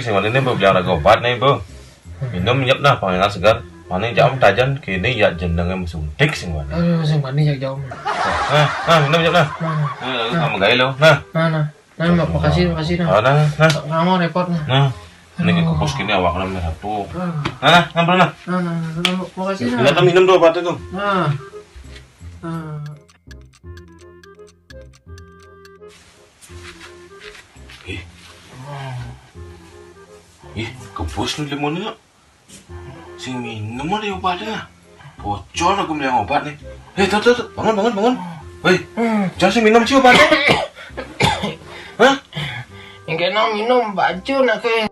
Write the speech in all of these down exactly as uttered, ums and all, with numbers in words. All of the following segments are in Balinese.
Sing wani né, Bu, beli raga obat né, Bu. Minum nyep nah, pang énak seger. Mani jam tajan kéné ya jenengé masuntik sing wani. Aduh, sing wani ya jam. Nah, nah, minum nyep nah. Nah, nah, nah, nah, makasih, makasih nah. Oh, nah, nah. Kamu repot nah. Nah, ini ke kebus kéné awak lemah satu. Nah, nah, ngambil nah. Nah, nah, nah, nah, makasih nah. Minum tuh obatnya tuh. Nah. Nah. Ih. Ih, kebus nih limunnya. Sing minum ada obatnya. Bocor aku beli obat nih. Eh, tuh, tuh, tuh, bangun, bangun, bangun. Hei, jangan sing minum sih obatnya. Hah? Yang kena minum baju nak ke.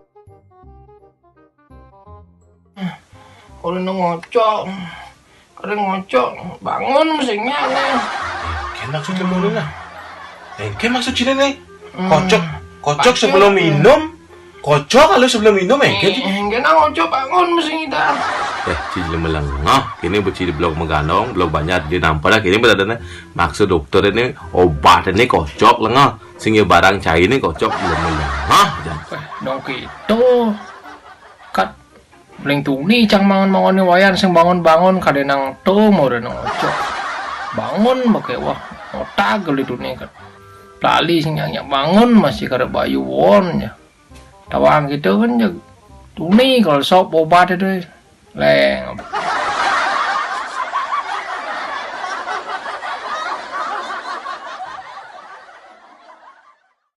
Kalau ngocok, kalau ngocok, bangun mestinya nih. Kén maksud kamu nih nah? Eh, kén maksud sini nih? Kocok, kocok sebelum minum. Kocok kalau sebelum minum, eh, kén? Eh, kena ngocok bangun mesti kita. Eh, ci lengah. Kini beci di blog mengganong, blog banyak di nampar lah. Kini berada nih. Maksud dokter ini obat ini kocok lengah. Sing ya barang cai ini kocok lengah. Dong gitu. Kat Paling tuni cang mangan-mangan ni wayan sing bangun-bangun kadé nang tung mau nang ocok. Bangun maké wah, otak geli tuni kan. Lali sing nyak bangun masih kada bayu won ya. Tawang gitu kan jeg. Tuni kalau sop obat itu. Leng.